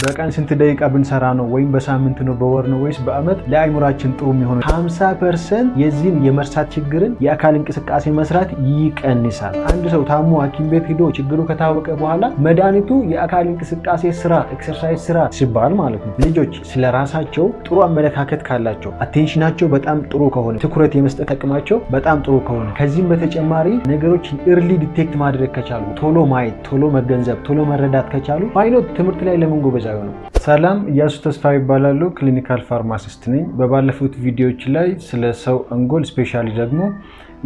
በቀን ስንት ደቂቃ ብንሰራ ነው ወይም በሳምንት ነው፣ በወር ነው ወይስ በአመት ለአይምሯችን ጥሩ የሚሆነው? 50% የዚህን የመርሳት ችግርን የአካል እንቅስቃሴ መስራት ይቀንሳል። አንድ ሰው ታሞ ሐኪም ቤት ሂዶ ችግሩ ከታወቀ በኋላ መድኃኒቱ የአካል እንቅስቃሴ ስራ፣ exercise ስራ ሲባል ማለት ነው። ልጆች ስለ ራሳቸው ጥሩ አመለካከት ካላቸው፣ attention ኣቸው በጣም ጥሩ ከሆነ፣ ትኩረት የመስጠት አቅማቸው በጣም ጥሩ ከሆነ፣ ከዚህም በተጨማሪ ነገሮችን early detect ማድረግ ከቻሉ፣ ቶሎ ማየት፣ ቶሎ መገንዘብ፣ ቶሎ መረዳት ከቻሉ፣ why not? ትምህርት ላይ ለምን ጎበዝ አይሆኑም? ሰላም፣ እያሱ ተስፋ ይባላሉ። Clinical pharmacist ነኝ። በባለፉት ቪዲዮዎች ላይ ስለ ሰው አንጎል፣ specially ደግሞ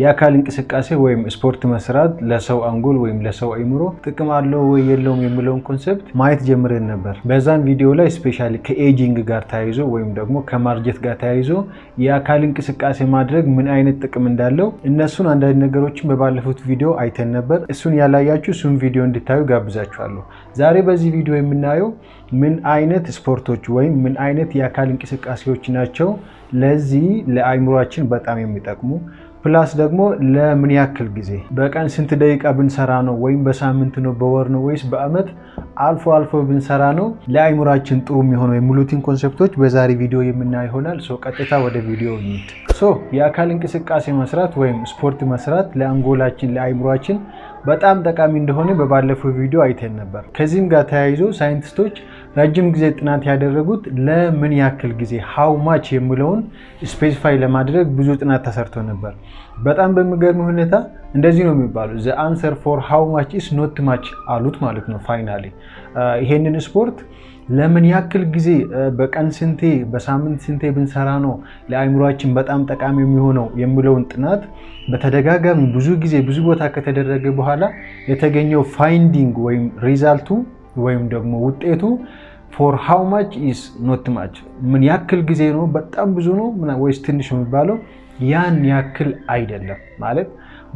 የአካል እንቅስቃሴ ወይም ስፖርት መስራት ለሰው አንጎል ወይም ለሰው አይምሮ ጥቅም አለው ወይ የለውም የሚለውን concept ማየት ጀምረን ነበር። በዛም ቪዲዮ ላይ specially ከ aging ጋር ተያይዞ ወይም ደግሞ ከማርጀት ጋር ተያይዞ የአካል እንቅስቃሴ ማድረግ ምን አይነት ጥቅም እንዳለው እነሱን አንዳንድ ነገሮችን በባለፉት ቪዲዮ አይተን ነበር። እሱን ያላያችሁ እሱን ቪዲዮ እንድታዩ ጋብዛችኋለሁ። ዛሬ በዚህ ቪዲዮ የምናየው ምን አይነት ስፖርቶች ወይም ምን አይነት የአካል እንቅስቃሴዎች ናቸው ለዚህ ለአይምሯችን በጣም የሚጠቅሙ፣ plus ደግሞ ለምን ያክል ጊዜ፣ በቀን ስንት ደቂቃ ብንሰራ ነው ወይም በሳምንት ነው፣ በወር ነው ወይስ በአመት አልፎ አልፎ ብንሰራ ነው ለአይምሯችን ጥሩ የሚሆነው የሚሉትን concept ኦች በዛሬ ቪዲዮ የምናየው ይሆናል። So ቀጥታ ወደ ቪዲዮ እንሂድ። So የአካል እንቅስቃሴ መስራት ወይም ስፖርት መስራት ለአንጎላችን፣ ለአይምሯችን በጣም ጠቃሚ እንደሆነ በባለፈው ቪዲዮ አይተን ነበር። ከዚህም ጋር ተያይዞ ሳይንቲስቶች ረጅም ጊዜ ጥናት ያደረጉት ለምን ያክል ጊዜ፣ how much የሚለውን specify ለማድረግ ብዙ ጥናት ተሰርቶ ነበር። በጣም በሚገርም ሁኔታ እንደዚህ ነው የሚባሉ፣ the answer for how much is not much አሉት ማለት ነው። Finally ይሄንን ስፖርት ለምን ያክል ጊዜ፣ በቀን ስንቴ፣ በሳምንት ስንቴ ብንሰራ ነው ለአእምሯችን በጣም ጠቃሚ የሚሆነው የሚለውን ጥናት በተደጋጋሚ ብዙ ጊዜ ብዙ ቦታ ከተደረገ በኋላ የተገኘው finding ወይም result ኡ ወይም ደግሞ ውጤቱ for how much is not much፣ ምን ያክል ጊዜ ነው፣ በጣም ብዙ ነው ወይስ ትንሽ የሚባለው ያን ያክል አይደለም፣ ማለት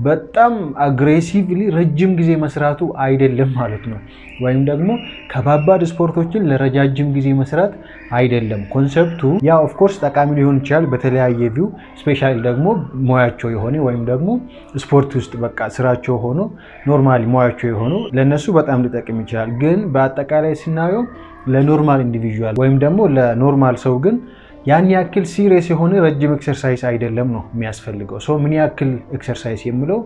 በጣም aggressively ረጅም ጊዜ መስራቱ አይደለም ማለት ነው። ወይም ደግሞ ከባባድ ስፖርቶችን ለረጃጅም ጊዜ መስራት አይደለም concept ኡ። ያ of course ጠቃሚ ሊሆን ይችላል በተለያየ view፣ specially ደግሞ ሙያቸው የሆነ ወይም ደግሞ ስፖርት ውስጥ በቃ ስራቸው ሆኖ normally ሙያቸው የሆኑ ለእነሱ በጣም ሊጠቅም ይችላል። ግን በአጠቃላይ ስናየው ለ normal individual ወይም ደግሞ ለ normal ሰው ግን ያን ያክል serious የሆነ ረጅም exercise አይደለም ነው የሚያስፈልገው። So ምን ያክል exercise የሚለው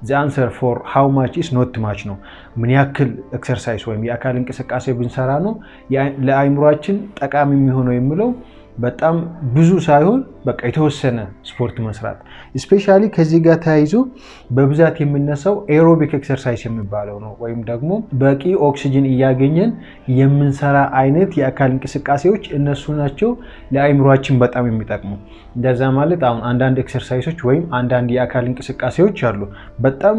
the answer for how much is not much ነው። ምን ያክል exercise ወይም የአካል እንቅስቃሴ ብንሰራ ነው ለአይምሯችን ጠቃሚ የሚሆነው የሚለው በጣም ብዙ ሳይሆን በቃ የተወሰነ ስፖርት መስራት። Specially ከዚህ ጋር ተያይዞ በብዛት የሚነሳው aerobic exercise የሚባለው ነው። ወይም ደግሞ በቂ ኦክሲጅን እያገኘን የምንሰራ አይነት የአካል እንቅስቃሴዎች እነሱ ናቸው ለአይምሯችን በጣም የሚጠቅሙ። እንደዛ ማለት አሁን አንዳንድ exercise ኦች ወይም አንዳንድ የአካል እንቅስቃሴዎች አሉ በጣም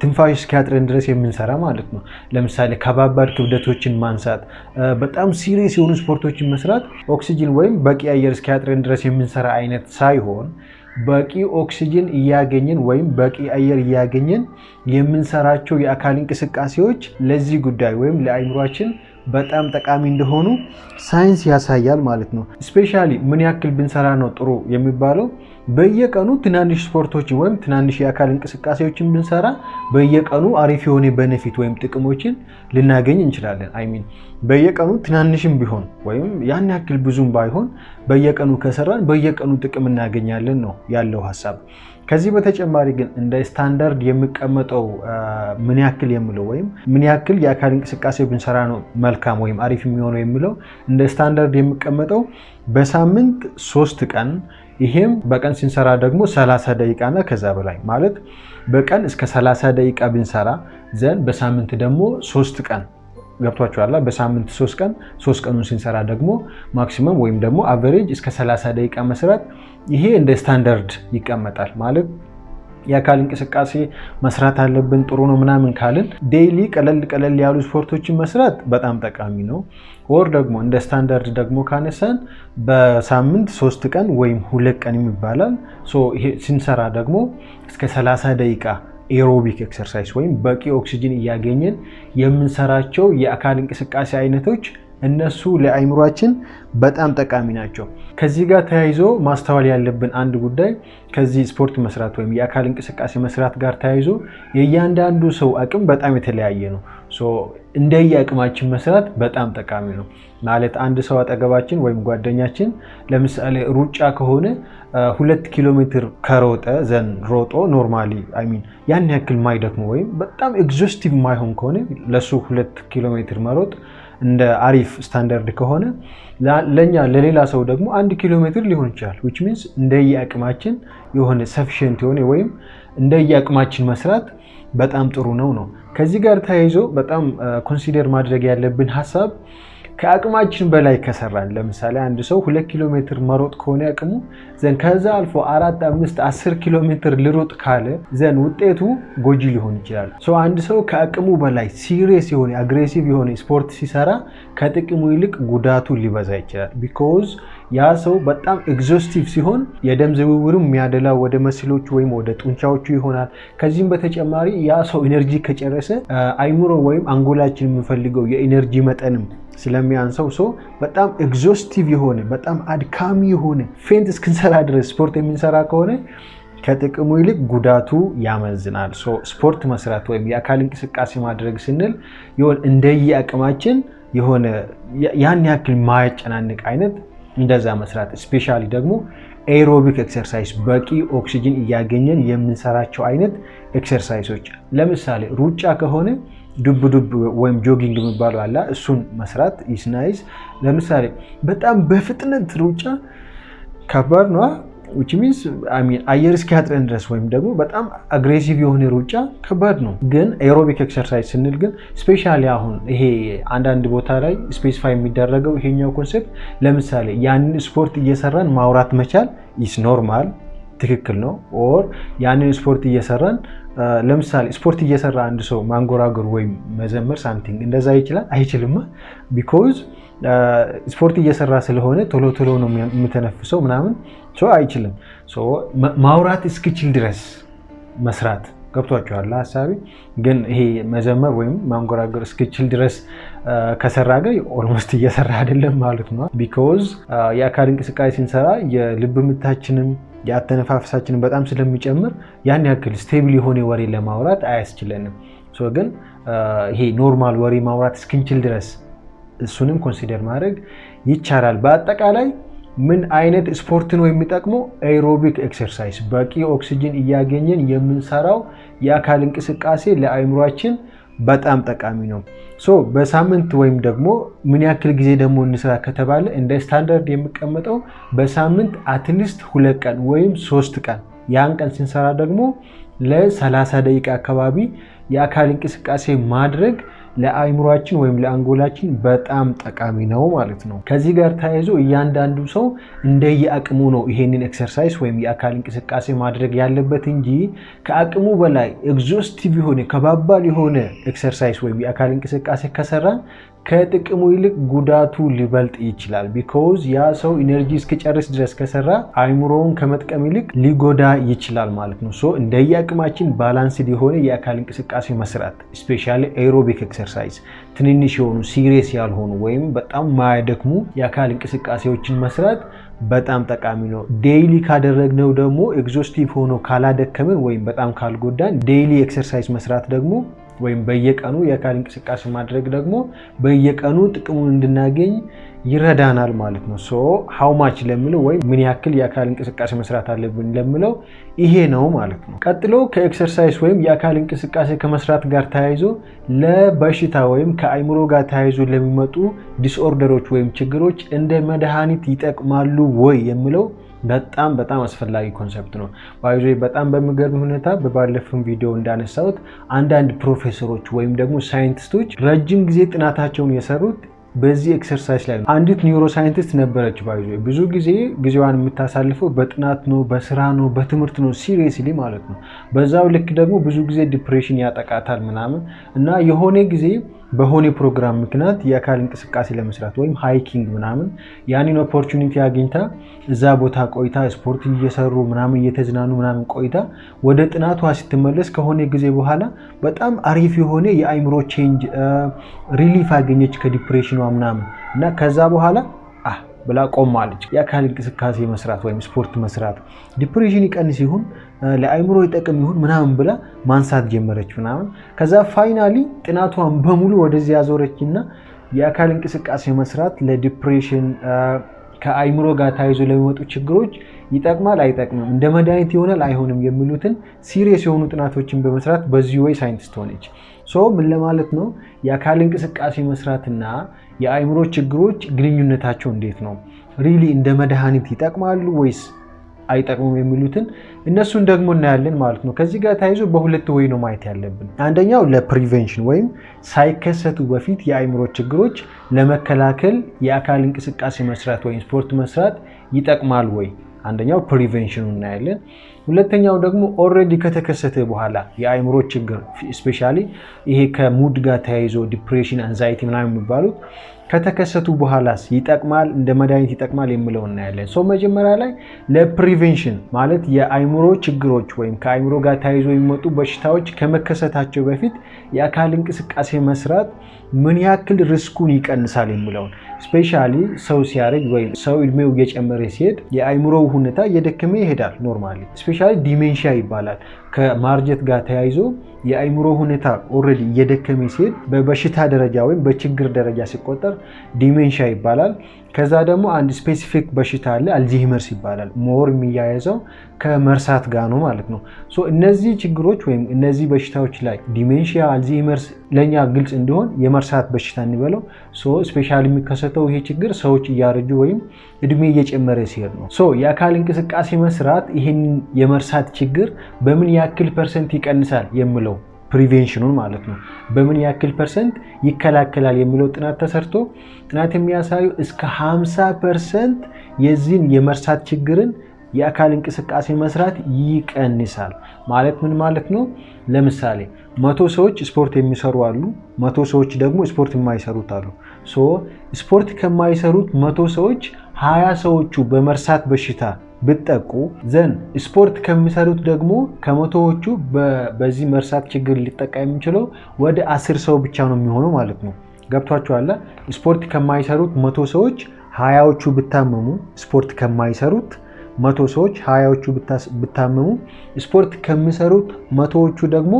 ትንፋሽ እስኪያጥረን ድረስ የምንሰራ ማለት ነው። ለምሳሌ ከባባድ ክብደቶችን ማንሳት፣ በጣም serious የሆኑ ስፖርቶችን መስራት ኦክሲጅን ወይም በቂ አየር እስኪያጥረን ድረስ የምንሰራ አይነት ሳይሆን በቂ ኦክሲጅን እያገኘን ወይም በቂ አየር እያገኘን የምንሰራቸው የአካል እንቅስቃሴዎች ለዚህ ጉዳይ ወይም ለአይምሯችን በጣም ጠቃሚ እንደሆኑ ሳይንስ ያሳያል ማለት ነው። Specially ምን ያክል ብንሰራ ነው ጥሩ የሚባለው? በየቀኑ ትናንሽ ስፖርቶችን ወይም ትናንሽ የአካል እንቅስቃሴዎችን ብንሰራ በየቀኑ አሪፍ የሆነ benefit ወይም ጥቅሞችን ልናገኝ እንችላለን። I mean በየቀኑ ትናንሽም ቢሆን ወይም ያን ያክል ብዙም ባይሆን በየቀኑ ከሰራን በየቀኑ ጥቅም እናገኛለን ነው ያለው ሀሳብ። ከዚህ በተጨማሪ ግን እንደ ስታንዳርድ የሚቀመጠው ምን ያክል የሚለው ወይም ምን ያክል የአካል እንቅስቃሴ ብንሰራ ነው መልካም ወይም አሪፍ የሚሆነው የሚለው እንደ ስታንዳርድ የሚቀመጠው በሳምንት 3 ቀን፣ ይሄም በቀን ስንሰራ ደግሞ 30 ደቂቃና ከዛ በላይ፣ ማለት በቀን እስከ 30 ደቂቃ ብንሰራ then በሳምንት ደግሞ 3 ቀን፣ ገብቷችኋል? በሳምንት 3 ቀን፣ 3 ቀኑን ስንሰራ ደግሞ maximum ወይም ደግሞ average እስከ 30 ደቂቃ መስራት፣ ይሄ እንደ ስታንዳርድ ይቀመጣል። ማለት የአካል እንቅስቃሴ መስራት አለብን፣ ጥሩ ነው ምናምን ካልን daily ቀለል ቀለል ያሉ ስፖርቶችን መስራት በጣም ጠቃሚ ነው። Or ደግሞ እንደ ስታንዳርድ ደግሞ ካነሳን በሳምንት 3 ቀን ወይም 2 ቀን ይባላል። ይሄ ስንሰራ ደግሞ እስከ 30 ደቂቃ aerobic exercise ወይም በቂ ኦክሲጅን እያገኘን የምንሰራቸው የአካል እንቅስቃሴ አይነቶች እነሱ ለአይምሯችን በጣም ጠቃሚ ናቸው። ከዚህ ጋር ተያይዞ ማስተዋል ያለብን አንድ ጉዳይ ከዚህ ስፖርት መስራት ወይም የአካል እንቅስቃሴ መስራት ጋር ተያይዞ የእያንዳንዱ ሰው አቅም በጣም የተለያየ ነው። እንደየአቅማችን መስራት በጣም ጠቃሚ ነው። ማለት አንድ ሰው አጠገባችን ወይም ጓደኛችን ለምሳሌ ሩጫ ከሆነ 2 ኪሎ ሜትር ከሮጠ፣ then ሮጦ normally፣ I mean ያን ያክል ማይደክመው ወይም በጣም exhaustive ማይሆን ከሆነ፣ ለሱ 2 ኪሎ ሜትር መሮጥ እንደ አሪፍ ስታንዳርድ ከሆነ፣ ለእኛ ለሌላ ሰው ደግሞ 1 ኪሎ ሜትር ሊሆን ይችላል። Which means እንደየአቅማችን የሆነ sufficient የሆነ ወይም እንደየአቅማችን መስራት በጣም ጥሩ ነው። ከዚህ ጋር ተያይዞ በጣም consider ማድረግ ያለብን ሀሳብ፣ ከአቅማችን በላይ ከሰራን፣ ለምሳሌ አንድ ሰው 2 ኪሎ ሜትር መሮጥ ከሆነ አቅሙ፣ then ከዛ አልፎ 4፣ 5፣ 10 ኪሎ ሜትር ልሩጥ ካለ፣ then ውጤቱ ጎጂ ሊሆን ይችላል። So አንድ ሰው ከአቅሙ በላይ serious የሆነ፣ aggressive የሆነ ስፖርት ሲሰራ ከጥቅሙ ይልቅ ጉዳቱ ሊበዛ ይችላል። Because ያ ሰው በጣም exhaustive ሲሆን የደም ዝውውርም የሚያደላው ወደ muscle ኦቹ ወይም ወደ ጡንቻዎቹ ይሆናል። ከዚህም በተጨማሪ ያ ሰው energy ከጨረሰ አይምሮ ወይም አንጎላችን የሚፈልገው የ energy መጠንም ስለሚያንሰው፣ so በጣም exhaustive የሆነ፣ በጣም አድካሚ የሆነ፣ faint እስክንሰራ ድረስ ስፖርት የምንሰራ ከሆነ ከጥቅሙ ይልቅ ጉዳቱ ያመዝናል። So ስፖርት መስራት ወይም የአካል እንቅስቃሴ ማድረግ ስንል የሆነ እንደየ አቅማችን የሆነ ያን ያክል ማያጨናንቅ አይነት እንደዛ መስራት፣ especially ደግሞ aerobic exercise፣ በቂ ኦክሲጅን እያገኘን የምንሰራቸው አይነት exercise ኦች። ለምሳሌ ሩጫ ከሆነ ዱብ ዱብ ወይም jogging የሚባለው አለ፣ እሱን መስራት is nice። ለምሳሌ በጣም በፍጥነት ሩጫ ከባድ ነዋ። Which means አየር እስኪያጥረን ድረስ ወይም ደግሞ በጣም aggressive የሆነ ሩጫ ከባድ ነው። ግን aerobic exercise ስንል ግን especially አሁን ይሄ አንዳንድ ቦታ ላይ specify የሚደረገው ይሄኛው concept፣ ለምሳሌ ያንን ስፖርት እየሰራን ማውራት መቻል is normal፣ ትክክል ነው። Or ያንን ስፖርት እየሰራን፣ ለምሳሌ ስፖርት እየሰራ አንድ ሰው ማንጎራጎር ወይም መዘመር something እንደዛ ይችላል? አይችልማ። Because ስፖርት እየሰራ ስለሆነ ቶሎ ቶሎ ነው የሚተነፍሰው ምናምን፣ አይችልም። ማውራት እስክችል ድረስ መስራት፣ ገብቷችኋል ሀሳቤ? ግን ይሄ መዘመር ወይም ማንጎራጎር እስክችል ድረስ ከሰራ ግን almost እየሰራ አይደለም ማለት ነው። Because የአካል እንቅስቃሴ ስንሰራ የልብ ምታችንም የአተነፋፈሳችንን በጣም ስለሚጨምር ያን ያክል stable የሆነ ወሬ ለማውራት አያስችለንም። ግን ይሄ normal ወሬ ማውራት እስክንችል ድረስ እሱንም consider ማድረግ ይቻላል። በአጠቃላይ ምን አይነት ስፖርት ነው የሚጠቅመው? Aerobic exercise፣ በቂ ኦክሲጅን እያገኘን የምንሰራው የአካል እንቅስቃሴ ለአእምሯችን በጣም ጠቃሚ ነው። So በሳምንት ወይም ደግሞ ምን ያክል ጊዜ ደግሞ እንስራ ከተባለ፣ እንደ ስታንዳርድ የሚቀመጠው በሳምንት at least 2 ቀን ወይም 3 ቀን፣ ያን ቀን ስንሰራ ደግሞ ለ30 ደቂቃ አካባቢ የአካል እንቅስቃሴ ማድረግ ለአእምሯችን ወይም ለአንጎላችን በጣም ጠቃሚ ነው ማለት ነው። ከዚህ ጋር ተያይዞ እያንዳንዱ ሰው እንደየአቅሙ ነው ይሄንን exercise ወይም የአካል እንቅስቃሴ ማድረግ ያለበት እንጂ ከአቅሙ በላይ exhaustive የሆነ፣ ከባባድ የሆነ exercise ወይም የአካል እንቅስቃሴ ከሰራን ከጥቅሙ ይልቅ ጉዳቱ ሊበልጥ ይችላል። Because ያ ሰው energy እስኪጨርስ ድረስ ከሰራ አይምሮውን ከመጥቀም ይልቅ ሊጎዳ ይችላል ማለት ነው። So እንደየአቅማችን balanced የሆነ የአካል እንቅስቃሴ መስራት፣ especially aerobic exercise፣ ትንንሽ የሆኑ፣ serious ያልሆኑ ወይም በጣም ማያደክሙ የአካል እንቅስቃሴዎችን መስራት በጣም ጠቃሚ ነው። Daily ካደረግነው ደግሞ exhaustive ሆኖ ካላደከመን ወይም በጣም ካልጎዳን፣ daily exercise መስራት ደግሞ ወይም በየቀኑ የአካል እንቅስቃሴ ማድረግ ደግሞ በየቀኑ ጥቅሙን እንድናገኝ ይረዳናል ማለት ነው። So how much ለሚለው ወይም ምን ያክል የአካል እንቅስቃሴ መስራት አለብን ለሚለው ይሄ ነው ማለት ነው። ቀጥሎ ከ exercise ወይም የአካል እንቅስቃሴ ከመስራት ጋር ተያይዞ ለበሽታ ወይም ከአይምሮ ጋር ተያይዞ ለሚመጡ disorder ኦች ወይም ችግሮች እንደ መድኃኒት ይጠቅማሉ ወይ የሚለው በጣም በጣም አስፈላጊ concept ነው። By the way፣ በጣም በሚገርም ሁኔታ በባለፈው ቪዲዮ እንዳነሳሁት አንዳንድ ፕሮፌሰሮች ወይም ደግሞ ሳይንቲስቶች ረጅም ጊዜ ጥናታቸውን የሰሩት በዚህ exercise ላይ ነው። አንዲት neuroscientist ነበረች። By the way፣ ብዙ ጊዜ ጊዜዋን የምታሳልፈው በጥናት ነው፣ በስራ ነው፣ በትምህርት ነው፣ seriously ማለት ነው። በዛው ልክ ደግሞ ብዙ ጊዜ depression ያጠቃታል ምናምን እና የሆነ ጊዜ በሆነ ፕሮግራም ምክንያት የአካል እንቅስቃሴ ለመስራት ወይም hiking ምናምን ያንን opportunity አግኝታ እዛ ቦታ ቆይታ ስፖርት እየሰሩ ምናምን፣ እየተዝናኑ ምናምን ቆይታ ወደ ጥናቷ ስትመለስ ከሆነ ጊዜ በኋላ በጣም አሪፍ የሆነ የአይምሮ change፣ relief አገኘች ከ depression ኗ ምናምን እና ከዛ በኋላ ብላ ቆማለች። የአካል እንቅስቃሴ መስራት ወይም ስፖርት መስራት depression ይቀንስ ይሁን፣ ለአይምሮ ይጠቅም ይሁን ምናምን ብላ ማንሳት ጀመረች ምናምን። ከዛ finally ጥናቷን በሙሉ ወደዚህ ያዞረችና የአካል እንቅስቃሴ መስራት ለ depression፣ ከአይምሮ ጋር ተያይዞ ለሚመጡ ችግሮች ይጠቅማል አይጠቅምም፣ እንደ መድኃኒት ይሆናል አይሆንም የሚሉትን serious የሆኑ ጥናቶችን በመስራት በዚህ way ሳይንቲስት ሆነች። So ምን ለማለት ነው? የአካል እንቅስቃሴ መስራትና የአይምሮ ችግሮች ግንኙነታቸው እንዴት ነው? Really እንደ መድኃኒት ይጠቅማሉ ወይስ አይጠቅሙም የሚሉትን እነሱን ደግሞ እናያለን ማለት ነው። ከዚህ ጋር ተያይዞ በሁለት way ነው ማየት ያለብን። አንደኛው ለ prevention ወይም ሳይከሰቱ በፊት የአይምሮ ችግሮች ለመከላከል የአካል እንቅስቃሴ መስራት ወይም ስፖርት መስራት ይጠቅማል ወይ? አንደኛው prevention ኑ እናያለን። ሁለተኛው ደግሞ already ከተከሰተ በኋላ የአይምሮ ችግር፣ especially ይሄ ከ mood ጋር ተያይዞ depression፣ anxiety ምናምን የሚባሉት ከተከሰቱ በኋላስ ይጠቅማል፣ እንደ መድኃኒት ይጠቅማል የሚለው እናያለን። So መጀመሪያ ላይ ለ prevention ማለት የአይምሮ ችግሮች ወይም ከአይምሮ ጋር ተያይዞ የሚመጡ በሽታዎች ከመከሰታቸው በፊት የአካል እንቅስቃሴ መስራት ምን ያክል risk ኩን ይቀንሳል የሚለውን፣ especially ሰው ሲያረጅ ወይም ሰው እድሜው እየጨመረ ሲሄድ የአይምሮ ሁኔታ እየደከመ ይሄዳል። Normally especially dementia ይባላል። ከማርጀት ጋር ተያይዞ የአይምሮ ሁኔታ already እየደከመ ሲሄድ በበሽታ ደረጃ ወይም በችግር ደረጃ ሲቆጠር dementia ይባላል። ከዛ ደግሞ አንድ specific በሽታ አለ፣ Alzheimer's ይባላል። More የሚያያዘው ከመርሳት ጋር ነው ማለት ነው። So እነዚህ ችግሮች ወይም እነዚህ በሽታዎች ላይ dementia፣ Alzheimer's ለእኛ ግልጽ እንዲሆን የመርሳት በሽታ እንበለው። So especially የሚከሰተው ይሄ ችግር ሰዎች እያረጁ ወይም እድሜ እየጨመረ ሲሄድ ነው። So የአካል እንቅስቃሴ መስራት ይህን የመርሳት ችግር በምን ያክል percent ይቀንሳል የሚለው፣ prevention ኑን ማለት ነው፣ በምን ያክል percent ይከላከላል የሚለው ጥናት ተሰርቶ ጥናት የሚያሳዩ እስከ 50% የዚህን የመርሳት ችግርን የአካል እንቅስቃሴ መስራት ይቀንሳል። ማለት ምን ማለት ነው? ለምሳሌ 100 ሰዎች ስፖርት የሚሰሩ አሉ፣ 100 ሰዎች ደግሞ ስፖርት የማይሰሩት አሉ። So ስፖርት ከማይሰሩት 100 ሰዎች 20 ሰዎቹ በመርሳት በሽታ ብጠቁ፣ then ስፖርት ከሚሰሩት ደግሞ ከመቶዎቹ በዚህ መርሳት ችግር ሊጠቃ የሚችለው ወደ 10 ሰው ብቻ ነው የሚሆነው ማለት ነው። ገብቷችኋል? ስፖርት ከማይሰሩት 100 ሰዎች 20ዎቹ ብታመሙ፣ ስፖርት ከማይሰሩት 100 ሰዎች 20ዎቹ ብታመሙ፣ ስፖርት ከሚሰሩት መቶዎቹ ደግሞ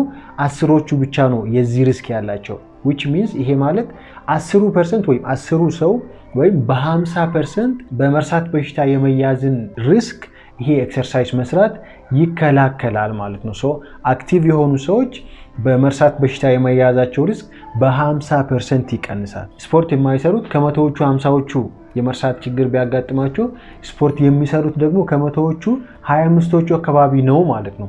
10ሮቹ ብቻ ነው የዚህ risk ያላቸው። Which means ይሄ ማለት 10% ወይም 10ሩ ሰው ወይም በ50% በመርሳት በሽታ የመያዝን risk ይሄ exercise መስራት ይከላከላል ማለት ነው። So active የሆኑ ሰዎች በመርሳት በሽታ የመያዛቸው risk በ50% ይቀንሳል። ስፖርት የማይሰሩት ከመቶዎቹ 50ዎቹ የመርሳት ችግር ቢያጋጥማቸው ስፖርት የሚሰሩት ደግሞ ከመቶዎቹ 25ቶቹ አካባቢ ነው ማለት ነው።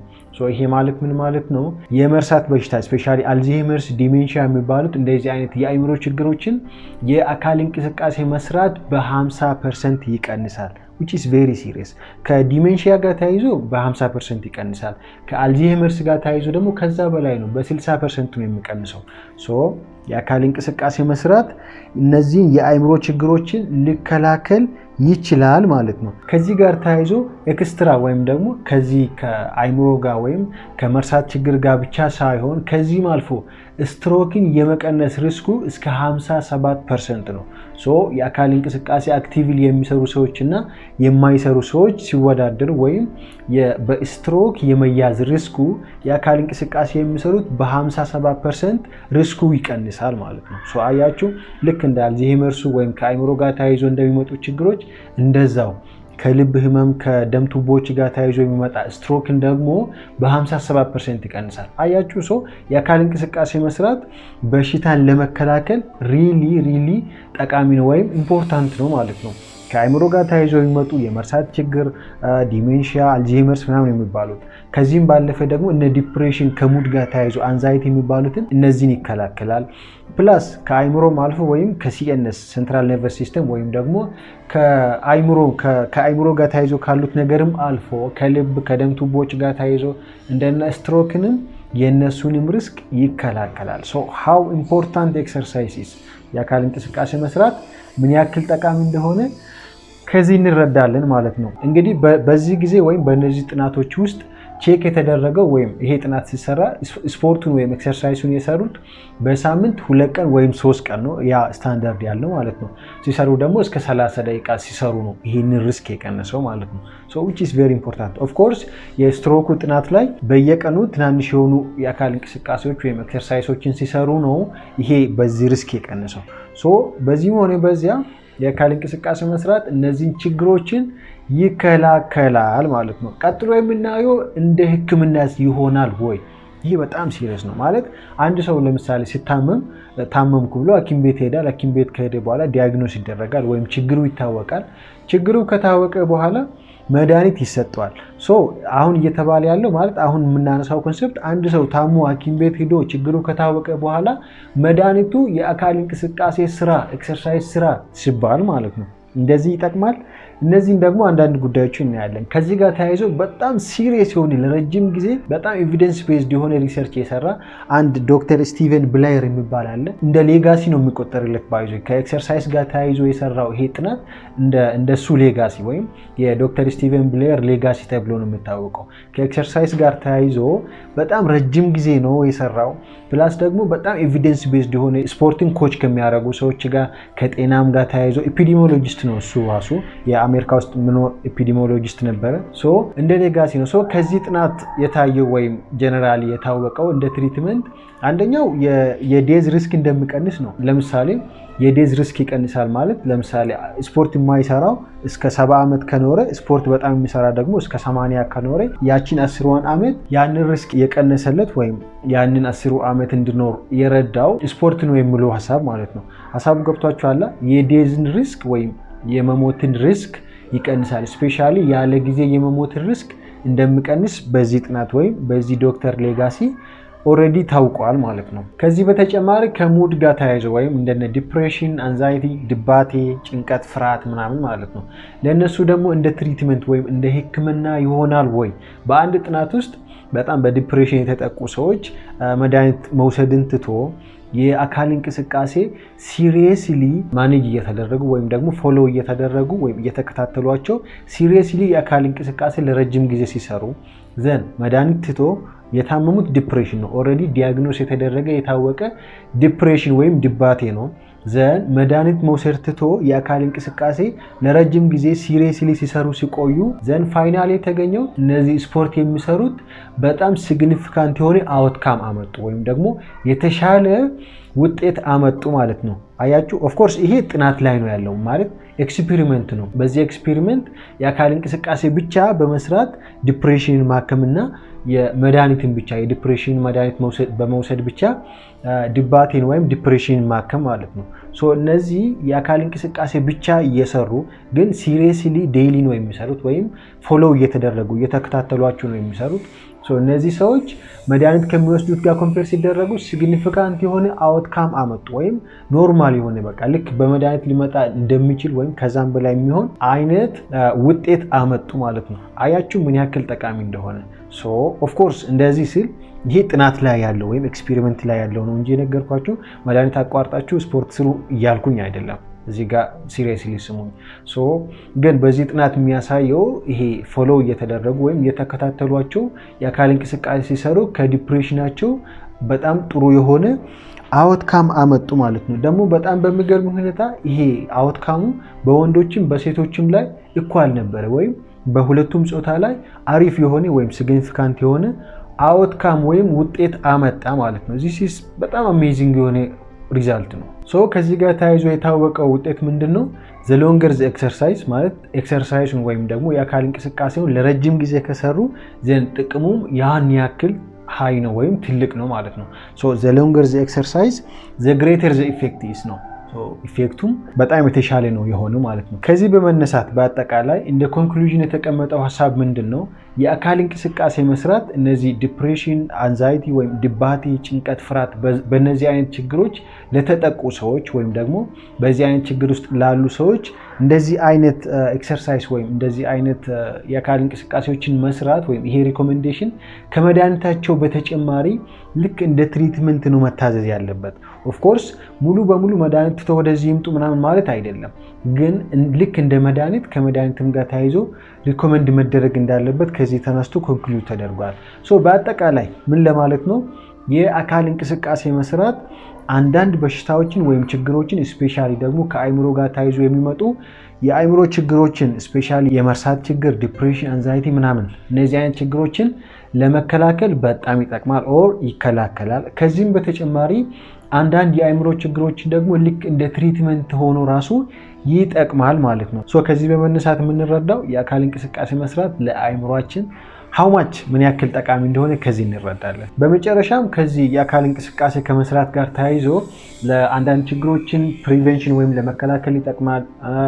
ይሄ ማለት ምን ማለት ነው? የመርሳት በሽታ especially Alzheimer's፣ dementia የሚባሉት እንደዚህ አይነት የአእምሮ ችግሮችን የአካል እንቅስቃሴ መስራት በ50% ይቀንሳል። Which is very serious። ከ dementia ጋር ተያይዞ በ50% ይቀንሳል። ከ Alzheimer's ጋር ተያይዞ ደግሞ ከዛ በላይ ነው፣ በ60% ነው የሚቀንሰው። So የአካል እንቅስቃሴ መስራት እነዚህን የአእምሮ ችግሮችን ሊከላከል ይችላል ማለት ነው። ከዚህ ጋር ተያይዞ extra ወይም ደግሞ ከዚህ ከአእምሮ ጋር ወይም ከመርሳት ችግር ጋር ብቻ ሳይሆን ከዚህም አልፎ ስትሮክን የመቀነስ risk ኩ እስከ 57% ነው። So የአካል እንቅስቃሴ actively የሚሰሩ ሰዎች እና የማይሰሩ ሰዎች ሲወዳደሩ ወይም በስትሮክ የመያዝ risk ኩ የአካል እንቅስቃሴ የሚሰሩት በ57% risk ኩ ይቀንሳል ማለት ነው። So አያችሁ፣ ልክ እንደ Alzheimer's ኡ ወይም ከአእምሮ ጋር ተያይዞ እንደሚመጡ ችግሮች እንደዛው ከልብ ህመም፣ ከደም ቱቦዎች ጋር ተያይዞ የሚመጣ ስትሮክን ደግሞ በ57% ይቀንሳል። አያችሁ፣ so የአካል እንቅስቃሴ መስራት በሽታን ለመከላከል really really ጠቃሚ ነው ወይም important ነው ማለት ነው። ከአእምሮ ጋር ተያይዞ የሚመጡ የመርሳት ችግር፣ dementia፣ Alzheimer's ምናምን የሚባሉት፣ ከዚህም ባለፈ ደግሞ እነ depression፣ ከ mood ጋር ተያይዞ anxiety የሚባሉትን እነዚህን ይከላከላል። Plus ከአእምሮም አልፎ ወይም ከ CNS፣ central nervous system፣ ወይም ደግሞ ከአእምሮ ጋር ተያይዞ ካሉት ነገርም አልፎ ከልብ፣ ከደም ቱቦዎች ጋር ተያይዞ እንደነ ስትሮክንም የእነሱንም risk ይከላከላል። So how important exercise is፣ የአካል እንቅስቃሴ መስራት ምን ያክል ጠቃሚ እንደሆነ ከዚህ እንረዳለን ማለት ነው። እንግዲህ በዚህ ጊዜ ወይም በእነዚህ ጥናቶች ውስጥ Check የተደረገው ወይም ይሄ ጥናት ሲሰራ ስፖርቱን ወይም exercise ኡን የሰሩት በሳምንት 2 ቀን ወይም 3 ቀን ነው፣ ያ ስታንዳርድ ያለው ማለት ነው። ሲሰሩ ደግሞ እስከ 30 ደቂቃ ሲሰሩ ነው ይሄንን risk የቀነሰው ማለት ነው። So which is very important። Of course የ stroke ኡ ጥናት ላይ በየቀኑ ትናንሽ የሆኑ የአካል እንቅስቃሴዎች ወይም exercise ኦችን ሲሰሩ ነው ይሄ በዚህ risk የቀነሰው። So በዚህም ሆነ በዚያ የአካል እንቅስቃሴ መስራት እነዚህን ችግሮችን ይከላከላል ማለት ነው። ቀጥሎ የምናየው እንደ ሕክምና ይሆናል ወይ? ይህ በጣም serious ነው። ማለት አንድ ሰው ለምሳሌ ሲታመም ታመምኩ ብሎ ሐኪም ቤት ይሄዳል። ሐኪም ቤት ከሄደ በኋላ diagnose ይደረጋል ወይም ችግሩ ይታወቃል። ችግሩ ከታወቀ በኋላ መድኃኒት ይሰጠዋል። So አሁን እየተባለ ያለው፣ ማለት አሁን የምናነሳው concept፣ አንድ ሰው ታሞ ሐኪም ቤት ሂዶ ችግሩ ከታወቀ በኋላ መድኃኒቱ የአካል እንቅስቃሴ ስራ፣ exercise ስራ ሲባል ማለት ነው እንደዚህ ይጠቅማል። እነዚህን ደግሞ አንዳንድ ጉዳዮችን እናያለን። ከዚህ ጋር ተያይዞ በጣም serious የሆነ፣ ለረጅም ጊዜ በጣም evidence based የሆነ research የሰራ አንድ ዶክተር ስቲቨን ብላየር የሚባል አለ። እንደ legacy ነው የሚቆጠርለት። By the way ከ exercise ጋር ተያይዞ የሰራው ይሄ ጥናት እንደሱ legacy ወይም የዶክተር ስቲቨን ብላየር legacy ተብሎ ነው የሚታወቀው። ከ exercise ጋር ተያይዞ በጣም ረጅም ጊዜ ነው የሰራው። Plus ደግሞ በጣም evidence based የሆነ ስፖርትን coach ከሚያደርጉ ሰዎች ጋር፣ ከጤናም ጋር ተያይዞ epidemiologist ነው፣ እሱ ራሱ የአሜሪካ ውስጥ የሚኖር epidemiologist ነበረ። So እንደ legacy ነው። So ከዚህ ጥናት የታየው ወይም generally የታወቀው እንደ treatment አንደኛው የ death risk እንደሚቀንስ ነው። ለምሳሌ የ death risk ይቀንሳል ማለት ለምሳሌ ስፖርት የማይሰራው እስከ 70 ዓመት ከኖረ፣ ስፖርት በጣም የሚሰራ ደግሞ እስከ 80 ከኖረ፣ ያቺን 10ዋን ዓመት ያንን risk የቀነሰለት ወይም ያንን 10ሩ ዓመት እንዲኖር የረዳው ስፖርት ነው የሚለው ሀሳብ ማለት ነው። ሀሳቡ ገብቷችኋል? የ death ን risk ወይም የመሞትን risk ይቀንሳል። Especially ያለ ጊዜ የመሞትን risk እንደሚቀንስ በዚህ ጥናት ወይም በዚህ ዶክተር legacy already ታውቋል ማለት ነው። ከዚህ በተጨማሪ ከ mood ጋር ተያይዞ ወይም እንደነ depression፣ anxiety፣ ድባቴ፣ ጭንቀት፣ ፍርሃት ምናምን ማለት ነው። ለእነሱ ደግሞ እንደ treatment ወይም እንደ ሕክምና ይሆናል ወይ? በአንድ ጥናት ውስጥ በጣም በ depression የተጠቁ ሰዎች መድኃኒት መውሰድን ትቶ የአካል እንቅስቃሴ seriously manage እየተደረጉ ወይም ደግሞ follow እየተደረጉ ወይም እየተከታተሏቸው seriously የአካል እንቅስቃሴ ለረጅም ጊዜ ሲሰሩ፣ then መድኃኒት ትቶ፣ የታመሙት depression ነው። Already diagnose የተደረገ የታወቀ depression ወይም ድባቴ ነው። Then መድኃኒት መውሰድ ትቶ የአካል እንቅስቃሴ ለረጅም ጊዜ seriously ሲሰሩ ሲቆዩ፣ then finally የተገኘው እነዚህ ስፖርት የሚሰሩት በጣም significant የሆነ outcome አመጡ ወይም ደግሞ የተሻለ ውጤት አመጡ ማለት ነው። አያችሁ፣ of course ይሄ ጥናት ላይ ነው ያለው፣ ማለት experiment ነው። በዚህ experiment የአካል እንቅስቃሴ ብቻ በመስራት depression ን ማከምና የመድኃኒትን ብቻ፣ የ depression መድኃኒት በመውሰድ ብቻ ድባቴን ወይም depression ን ማከም ማለት ነው። So እነዚህ የአካል እንቅስቃሴ ብቻ እየሰሩ ግን seriously daily ነው የሚሰሩት ወይም follow እየተደረጉ እየተከታተሏቸው ነው የሚሰሩት። እነዚህ ሰዎች መድኃኒት ከሚወስዱት ጋር compare ሲደረጉ significant የሆነ outcome አመጡ ወይም normal የሆነ፣ በቃ ልክ በመድኃኒት ሊመጣ እንደሚችል ወይም ከዛም በላይ የሚሆን አይነት ውጤት አመጡ ማለት ነው። አያችሁ ምን ያክል ጠቃሚ እንደሆነ። So of course እንደዚህ ስል ይሄ ጥናት ላይ ያለው ወይም experiment ላይ ያለው ነው እንጂ የነገርኳችሁ መድኃኒት አቋርጣችሁ ስፖርት ስሩ እያልኩኝ አይደለም። እዚህ ጋር seriously ስሙኝ። So ግን በዚህ ጥናት የሚያሳየው ይሄ follow እየተደረጉ ወይም እየተከታተሏቸው የአካል እንቅስቃሴ ሲሰሩ ከ depression ኣቸው በጣም ጥሩ የሆነ outcome አመጡ ማለት ነው። ደግሞ በጣም በሚገርም ሁኔታ ይሄ outcome ኡ በወንዶችም በሴቶችም ላይ equal ነበረ ወይም በሁለቱም ጾታ ላይ አሪፍ የሆነ ወይም significant የሆነ outcome ወይም ውጤት አመጣ ማለት ነው። This is በጣም amazing የሆነ result ነው። So ከዚህ ጋር ተያይዞ የታወቀው ውጤት ምንድን ነው? The longer the exercise፣ ማለት exercise ኡን ወይም ደግሞ የአካል እንቅስቃሴውን ለረጅም ጊዜ ከሰሩ then ጥቅሙም ያን ያክል high ነው ወይም ትልቅ ነው ማለት ነው። So the longer the exercise, the greater the effect is ነው። Effect ኡም በጣም የተሻለ ነው የሆነው ማለት ነው። ከዚህ በመነሳት በአጠቃላይ እንደ conclusion የተቀመጠው ሀሳብ ምንድን ነው? የአካል እንቅስቃሴ መስራት እነዚህ depression፣ anxiety ወይም ድባቴ፣ ጭንቀት፣ ፍርሃት፣ በእነዚህ አይነት ችግሮች ለተጠቁ ሰዎች ወይም ደግሞ በዚህ አይነት ችግር ውስጥ ላሉ ሰዎች እንደዚህ አይነት exercise ወይም እንደዚህ አይነት የአካል እንቅስቃሴዎችን መስራት ወይም ይሄ recommendation ከመድኃኒታቸው በተጨማሪ ልክ እንደ treatment ነው መታዘዝ ያለበት። Of course ሙሉ በሙሉ መድኃኒት ትቶ ወደዚህ ይምጡ ምናምን ማለት አይደለም፣ ግን ልክ እንደ መድኃኒት ከመድኃኒትም ጋር ተያይዞ recommend መደረግ እንዳለበት ከዚህ ተነስቶ conclude ተደርጓል። So በአጠቃላይ ምን ለማለት ነው? የአካል እንቅስቃሴ መስራት አንዳንድ በሽታዎችን ወይም ችግሮችን፣ especially ደግሞ ከአይምሮ ጋር ተያይዞ የሚመጡ የአይምሮ ችግሮችን፣ especially የመርሳት ችግር፣ depression፣ anxiety ምናምን እነዚህ አይነት ችግሮችን ለመከላከል በጣም ይጠቅማል or ይከላከላል። ከዚህም በተጨማሪ አንዳንድ የአይምሮ ችግሮችን ደግሞ ልክ እንደ treatment ሆኖ ራሱ ይጠቅማል ማለት ነው። So ከዚህ በመነሳት የምንረዳው የአካል እንቅስቃሴ መስራት ለአይምሯችን how much ምን ያክል ጠቃሚ እንደሆነ ከዚህ እንረዳለን። በመጨረሻም ከዚህ የአካል እንቅስቃሴ ከመስራት ጋር ተያይዞ ለአንዳንድ ችግሮችን prevention ወይም ለመከላከል ይጠቅማል፣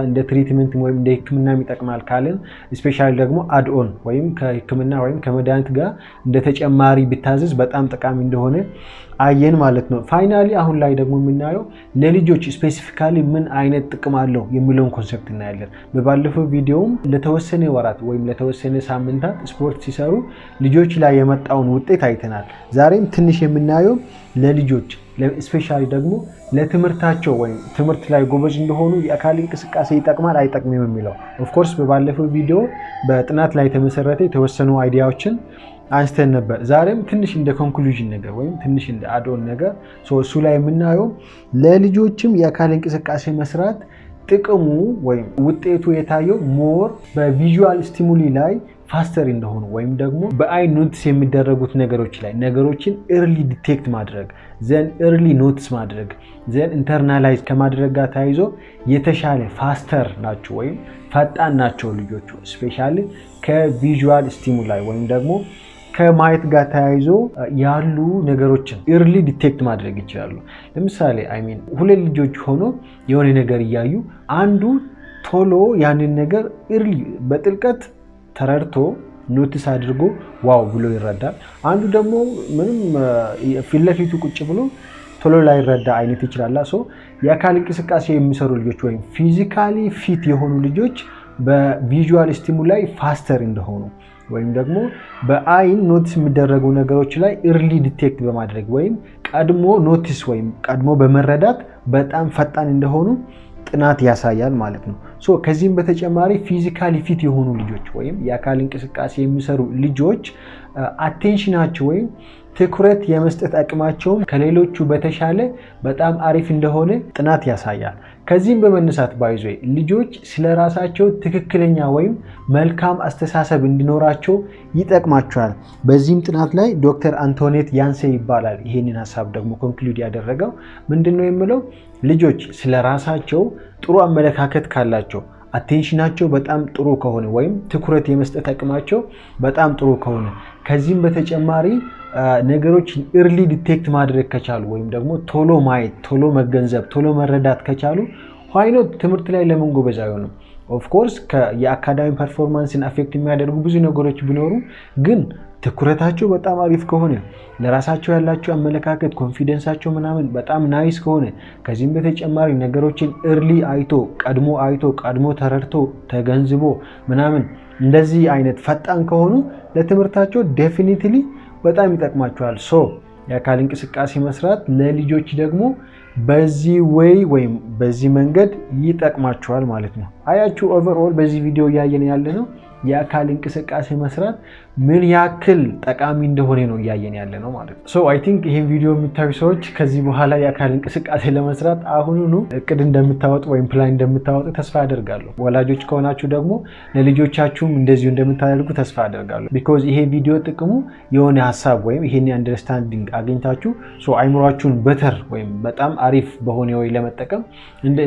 እንደ treatment ወይም እንደ ሕክምናም ይጠቅማል ካልን፣ especially ደግሞ add on ወይም ከሕክምና ወይም ከመድኃኒት ጋር እንደ ተጨማሪ ቢታዘዝ በጣም ጠቃሚ እንደሆነ አየን ማለት ነው። Finally አሁን ላይ ደግሞ የምናየው ለልጆች specifically ምን አይነት ጥቅም አለው የሚለውን concept እናያለን። በባለፈው ቪዲዮም ለተወሰነ ወራት ወይም ለተወሰነ ሳምንታት ስፖርት ሲሰሩ ልጆች ላይ የመጣውን ውጤት አይተናል። ዛሬም ትንሽ የምናየው ለልጆች especially ደግሞ ለትምህርታቸው ወይም ትምህርት ላይ ጎበዝ እንደሆኑ የአካል እንቅስቃሴ ይጠቅማል አይጠቅምም የሚለው። Of course በባለፈው ቪዲዮ በጥናት ላይ የተመሰረተ የተወሰኑ idea ዎችን አንስተን ነበር። ዛሬም ትንሽ እንደ conclusion ነገር ወይም ትንሽ እንደ add-on ነገር እሱ ላይ የምናየው ለልጆችም የአካል እንቅስቃሴ መስራት ጥቅሙ ወይም ውጤቱ የታየው more በ visual stimuli ላይ faster እንደሆኑ ወይም ደግሞ በአይን notice የሚደረጉት ነገሮች ላይ ነገሮችን early detect ማድረግ፣ then early notice ማድረግ፣ then internalize ከማድረግ ጋር ተያይዞ የተሻለ faster ናቸው ወይም ፈጣን ናቸው ልጆቹ፣ especially ከ visual stimuli ወይም ደግሞ ከማየት ጋር ተያይዞ ያሉ ነገሮችን early detect ማድረግ ይችላሉ። ለምሳሌ I mean ሁለት ልጆች ሆኖ የሆነ ነገር እያዩ አንዱ ቶሎ ያንን ነገር early በጥልቀት ተረድቶ notice አድርጎ wow ብሎ ይረዳል። አንዱ ደግሞ ምንም ፊት ለፊቱ ቁጭ ብሎ ቶሎ ላይረዳ አይነት ይችላል። So የአካል እንቅስቃሴ የሚሰሩ ልጆች ወይም physically fit የሆኑ ልጆች በ visual stimuli faster እንደሆኑ ወይም ደግሞ በአይን notice የሚደረጉ ነገሮች ላይ early detect በማድረግ ወይም ቀድሞ notice ወይም ቀድሞ በመረዳት በጣም ፈጣን እንደሆኑ ጥናት ያሳያል ማለት ነው። So ከዚህም በተጨማሪ physically fit የሆኑ ልጆች ወይም የአካል እንቅስቃሴ የሚሰሩ ልጆች attention ኣቸው ወይም ትኩረት የመስጠት አቅማቸውም ከሌሎቹ በተሻለ በጣም አሪፍ እንደሆነ ጥናት ያሳያል። ከዚህም በመነሳት by the way ልጆች ስለ ራሳቸው ትክክለኛ ወይም መልካም አስተሳሰብ እንዲኖራቸው ይጠቅማቸዋል። በዚህም ጥናት ላይ ዶክተር አንቶኔት ያንሴ ይባላል። ይሄንን ሀሳብ ደግሞ conclude ያደረገው ምንድን ነው የሚለው፣ ልጆች ስለ ራሳቸው ጥሩ አመለካከት ካላቸው፣ attention ኣቸው በጣም ጥሩ ከሆነ ወይም ትኩረት የመስጠት አቅማቸው በጣም ጥሩ ከሆነ፣ ከዚህም በተጨማሪ ነገሮችን early detect ማድረግ ከቻሉ ወይም ደግሞ ቶሎ ማየት፣ ቶሎ መገንዘብ፣ ቶሎ መረዳት ከቻሉ why not ትምህርት ላይ ለምን ጎበዝ አይሆንም? Of course የ academic performance ን affect የሚያደርጉ ብዙ ነገሮች ቢኖሩ ግን ትኩረታቸው በጣም አሪፍ ከሆነ፣ ለራሳቸው ያላቸው አመለካከት፣ confidence ኣቸው ምናምን በጣም nice ከሆነ፣ ከዚህም በተጨማሪ ነገሮችን early አይቶ፣ ቀድሞ አይቶ፣ ቀድሞ ተረድቶ፣ ተገንዝቦ ምናምን እንደዚህ አይነት ፈጣን ከሆኑ ለትምህርታቸው definitely በጣም ይጠቅማቸዋል። So የአካል እንቅስቃሴ መስራት ለልጆች ደግሞ በዚህ way ወይም በዚህ መንገድ ይጠቅማቸዋል ማለት ነው። አያችሁ፣ overall በዚህ ቪዲዮ እያየን ያለ ነው የአካል እንቅስቃሴ መስራት ምን ያክል ጠቃሚ እንደሆነ ነው እያየን ያለ ነው ማለት ነው። So I think ይህን ቪዲዮ የምታዩ ሰዎች ከዚህ በኋላ የአካል እንቅስቃሴ ለመስራት አሁኑኑ እቅድ እንደምታወጡ ወይም ፕላን እንደምታወጡ ተስፋ አደርጋለሁ። ወላጆች ከሆናችሁ ደግሞ ለልጆቻችሁም እንደዚሁ እንደምታደርጉ ተስፋ አደርጋለሁ። Because ይሄ ቪዲዮ ጥቅሙ የሆነ ሀሳብ ወይም ይሄን understanding አግኝታችሁ አይምሯችሁን better ወይም በጣም አሪፍ በሆነ way ለመጠቀም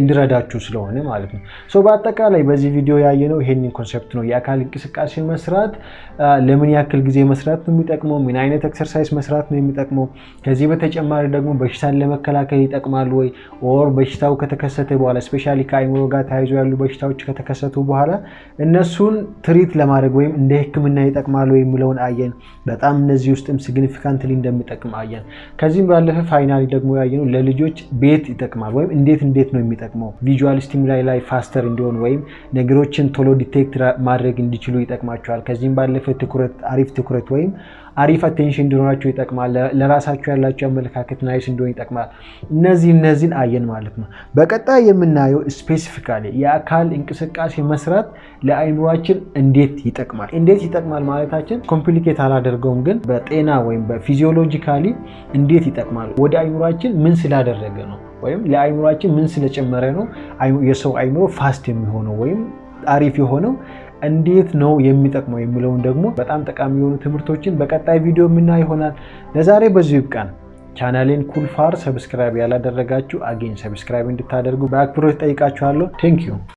እንዲረዳችሁ ስለሆነ ማለት ነው። So በአጠቃላይ በዚህ ቪዲዮ ያየነው ይሄንን concept ነው። የአካል እንቅስቃሴ መስራት ለምን ያክል ጊዜ መስራት ነው የሚጠቅመው? ምን አይነት exercise መስራት ነው የሚጠቅመው? ከዚህ በተጨማሪ ደግሞ በሽታን ለመከላከል ይጠቅማል ወይ? Or በሽታው ከተከሰተ በኋላ፣ especially ከአይምሮ ጋር ተያይዞ ያሉ በሽታዎች ከተከሰቱ በኋላ እነሱን treat ለማድረግ ወይም እንደ ሕክምና ይጠቅማል ወይ የሚለውን አየን። በጣም እነዚህ ውስጥም significantly እንደሚጠቅም አየን። ከዚህም ባለፈ finally ደግሞ ያየነው ለልጆች ቤት ይጠቅማል ወይም እንዴት እንዴት ነው የሚጠቅመው፣ visual stimuli ላይ faster እንዲሆን ወይም ነገሮችን ቶሎ detect ማድረግ እንዲችሉ ይጠቅማቸዋል። ከዚህም ባለፈ ትኩረት ትኩረት፣ አሪፍ ትኩረት ወይም አሪፍ attention እንዲኖራችሁ ይጠቅማል። ለራሳችሁ ያላችሁ አመለካከት nice እንዲሆን ይጠቅማል። እነዚህን አየን ማለት ነው። በቀጣይ የምናየው specifically የአካል እንቅስቃሴ መስራት ለአይምሯችን እንዴት ይጠቅማል። እንዴት ይጠቅማል ማለታችን complicate አላደርገውም፣ ግን በጤና ወይም በ physiologically እንዴት ይጠቅማል፣ ወደ አይምሯችን ምን ስላደረገ ነው ወይም ለአይምሯችን ምን ስለጨመረ ነው የሰው አይምሮ fast የሚሆነው ወይም አሪፍ የሆነው፣ እንዴት ነው የሚጠቅመው የሚለውን ደግሞ በጣም ጠቃሚ የሆኑ ትምህርቶችን በቀጣይ ቪዲዮ የምናይ ይሆናል። ለዛሬ በዚሁ ይብቃን። ቻናሌን ኩልፋር subscribe ያላደረጋችሁ again subscribe እንድታደርጉ በአክብሮት ጠይቃችኋለሁ። Thank you.